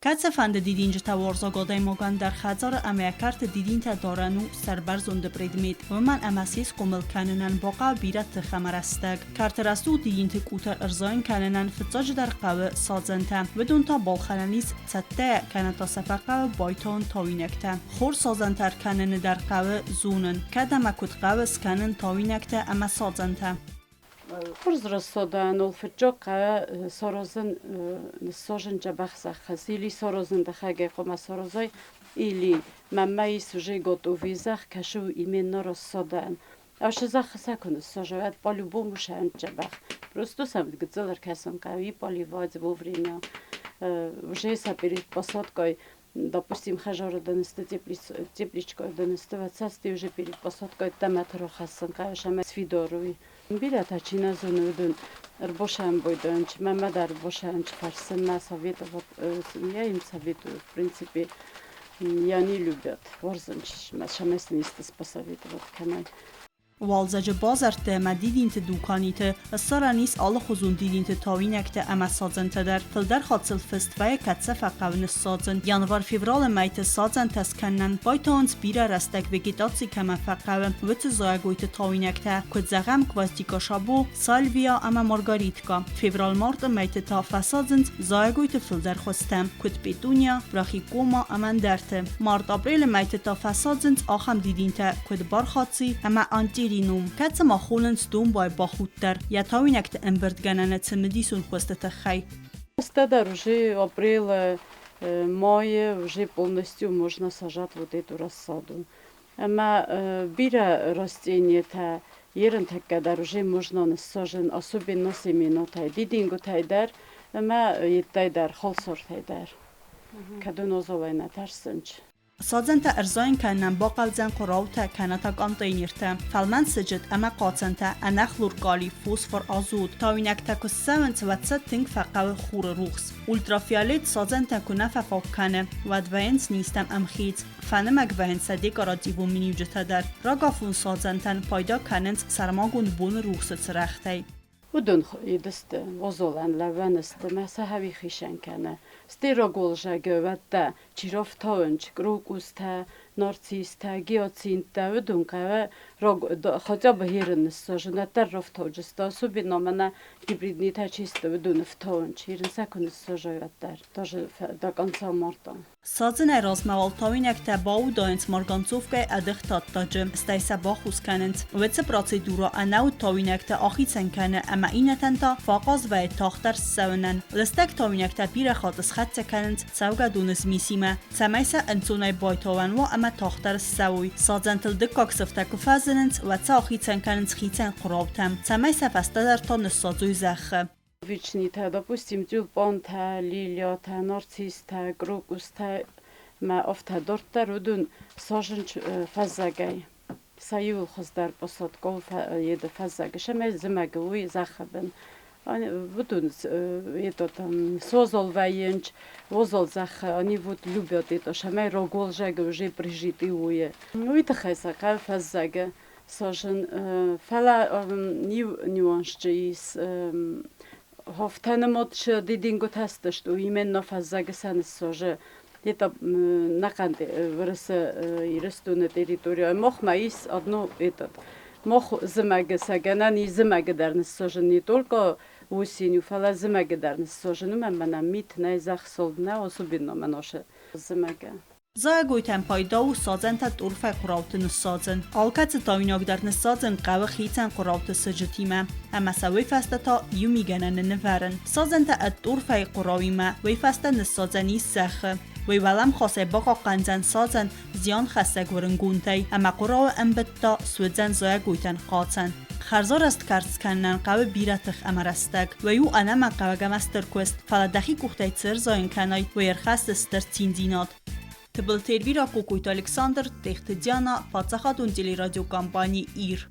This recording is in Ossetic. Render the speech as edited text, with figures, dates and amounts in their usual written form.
Кӕцыфӕнды дидинджытӕ уарзаг адӕймагӕн дӕр хӕдзары ӕмӕ йӕ кӕрты дидинтӕ дарӕн у сӕрбӕрзонды предмет, уымӕн ӕмӕ се схъомыл кӕнынӕн бахъӕуы бирӕ тых ӕмӕ рӕстӕг. Кӕрты рӕсугъд дидинты къутӕр ӕрзайын кӕнынӕн фыццаджыдӕр хъӕуы садзӕнтӕ. Уыдон та балхӕнӕн ис цӕттӕйӕ, кӕнӕ та сӕ фӕхъӕуы байтауын тауинӕгтӕ. Хорз садзӕнтӕ ӕркӕныны дӕр хъӕуы зонын, кӕд ӕмӕ куыд хъӕуы скӕнын тауинӕгтӕ ӕмӕ садзӕнтӕ. Хорз рӕсугъдӕн фыццаг хъӕуы саразын ныссажын дзӕбӕх зӕххы. Или саразын дӕхӕгӕй хъуамӕ саразай, или мӕнмӕ ис уже готовый зӕхх, кӕсы именно рассадӕн. Ӕвшы зӕххы сӕ куы ныссажай, уӕд по-любому сӕм дзӕбӕх. Просто сӕм гыццыл ӕркӕсын хъӕуы и поливать вовремя. Уже сӕ перед посадкой, допустим, хӕжары донести, тепличкой донести, цӕсти уже перед посадкой тӕмӕты рахӕссын хъӕуы сӕмӕ сфидоруй. Бирӕтӕ чи нӕ зоны, уыдон ӕрбосӕмбойдӕнч, мӕнмӕ дӕр ӕрбосӕнч фӕрсын мӕ советовать, я им советую, в принципе, и они любят. Уарзынч, сӕмӕ сын исты посоветовать кӕнай. Уалдзӕджы базӕртты ӕмӕ дидинты дуканиты ссарӕн ис алыхуызон дидинты тауинӕгтӕ ӕмӕ садзӕнтӕ дӕр. Фылдӕр хатт сыл фыст вӕййы, кӕд сӕ фӕхъӕуы ныссадзын. Январ-февралы мӕйты садзӕнтӕ скӕнынӕн байтауынц бирӕ рӕстӕг вегетаци кӕмӕн фӕхъӕуы, уыцы зайӕгойты тауинӕгтӕ, куыд зӕгъӕм, гвоздика шабо, сальвия ӕмӕ маргаритка. Февраль-марты мӕйты та фӕсадзынц зайӕгойты фылдӕр хуызтӕ, куыд петуния, брахикома ӕмӕ ӕндӕрты. Март-апрелы мӕйты та фӕсадзынц ахӕм дидинтӕ, куыд бархатци ӕмӕ антиринум, кӕцы ма хонынц домбай бахудт дӕр, йӕ тауинӕгты ӕмбырдгӕнӕны цымыдисон хуызты тыххӕй. Фӕстӕдӕр уже апрелы, мае уже полностью можно сажать вот эту рассаду. Ӕмӕ бирӕ растениетӕ ерынтӕккӕ дӕр уже можно ныссажын, особенно семенотӕй, дидингутӕй дӕр ӕмӕ йедтӕй дӕр, халсартӕй дӕр. Кӕд уын озолӕй нӕ тӕрсынч. Садзӕнтӕ ӕрзайын кӕнынӕн бахъӕудзӕн хъуыраутӕ кӕнӕ та контейнертӕ, фӕлмӕн сыджыт ӕмӕ хъацӕнтӕ, ӕнӕхлор калий, фосфор, азот. Тауинӕгтӕ куы ссӕуынц, уӕд сӕ тынг фӕхъӕуы хуры рухс. Ультрафиолет садзӕнтӕ куы нӕ фӕфаг кӕны, уӕд вӕййынц низтӕм ӕмхиц. Фӕнымӕг вӕййынц сӕ декоративон миниуджытӕ дӕр. Рагафон садзӕнтӕн пайда кӕнынц сӕрмагонд боны рухсы цырӕгътӕй. Уыдон идысты, озолӕн лӕууӕн сты мӕ сӕ хӕви хицӕн кӕны. Стероголзӕгы уӕдта чирофтауынч, крокустӕ, нарцисстӕ, гиацинттӕ, уыдон хъӕуы хотя бы херын ныссажын, уӕддӕр рафтауджысты, особенно мӕнӕ гибриднитӕ чи сты, уыдон ӕфтауынч, херын сӕ куы ныссажай, уӕддӕр даже до конца марта. Садзынӕй размӕ уал тауинӕгтӕ баудайынц марганцовкӕйы ӕдых тадтаджы, стӕй сӕ бахус кӕнынц. Уыцы процедурӕ ӕнӕуд тауинӕгтӕ ахицӕн кӕны ӕмӕ иннӕтӕн та фӕахъаз вӕййы тагъддӕр ссӕуынӕн. Лыстӕг тауинӕгтӕ бирӕ хатт схӕццӕ кӕнынц цӕугӕдоны змисимӕ, цӕмӕй сӕ ӕнцонӕй байтауӕн уа ӕмӕ тагъддӕр ссӕуой. Садзӕнтыл дыккаг сыфтӕ куы фӕзынынц, уӕд сӕ ахицӕн кӕнынц хицӕн хъуыраутӕм, цӕмӕй сӕ фӕстӕдӕр та ныссадзой зӕххы. Вечнитӕ, допустим, тюльпантӕ, лилиятӕ, нарцисстӕ, крокустӕ ӕмӕ афтӕ дарддӕр, уыдон сажынч фӕззӕгӕй. Сӕ иуыл хуыздӕр посадка у еды фӕззӕгы, сӕмӕй зымӕгы уый зӕххы бын. Уыдон этот созол вӕййынч, озол зӕххы, они вот любят это, сӕмӕй рогуалзӕгы уже прижитый уйы. Уый тыххӕй сӕ хъӕуы фӕззӕгы сажын. Фӕлӕ иу нюансджы ис Хофтӕнымод дидингутӕ стысты, именно фӕззӕгы сӕ ныссажы. Это нӕхъӕн Уырысы Ирыстоны территорийӕ махмӕ ис одно этот. Мах зымӕгы сӕ гӕнӕн ис зымӕгы дӕр ныссажын не только осенью, фӕлӕ зымӕгы дӕр ныссажын. Уымӕн мӕнӕ мит нӕй, зӕхх салд нӕ, особенно мӕ носы зымӕгы. Зайӕгойтӕн пайда у садзӕнтӕ торфӕй хъуырауты ныссадзын. Алкӕцы тауинаг дӕр ныссадзын хъӕуы хицӕн хъуырауты сыджытимӕ ӕмӕ сӕ уый фӕстӕ та иу мигӕнӕны нывӕрын. Садзӕнтӕ ӕд торфӕй хъуырауимӕ уый фӕстӕ ныссадзӕн ис зӕххы. Уый уӕлӕмхасӕй бахъахъхъӕндзӕн садзӕн зианхӕссӕг уырынгонтӕй ӕмӕ хъуырауы ӕмбыд та суыдзӕн зайӕгойтӕн хъацӕн. Хӕрзарӕзт кӕрц кӕнынӕн хъӕуы бирӕ тых ӕмӕ рӕстӕг. Уый у ӕнӕмӕнгхъӕуӕг ӕмӕ стыр куыст, фӕлӕ дӕхи къухтӕй цы ӕрзайын кӕнай, уый ӕрхӕссы стыр циндзинад. Тыбылты Эльвира, Кокойты Александр, Тъехты Диана, Паддзахадон телерадиокомпани «Ир».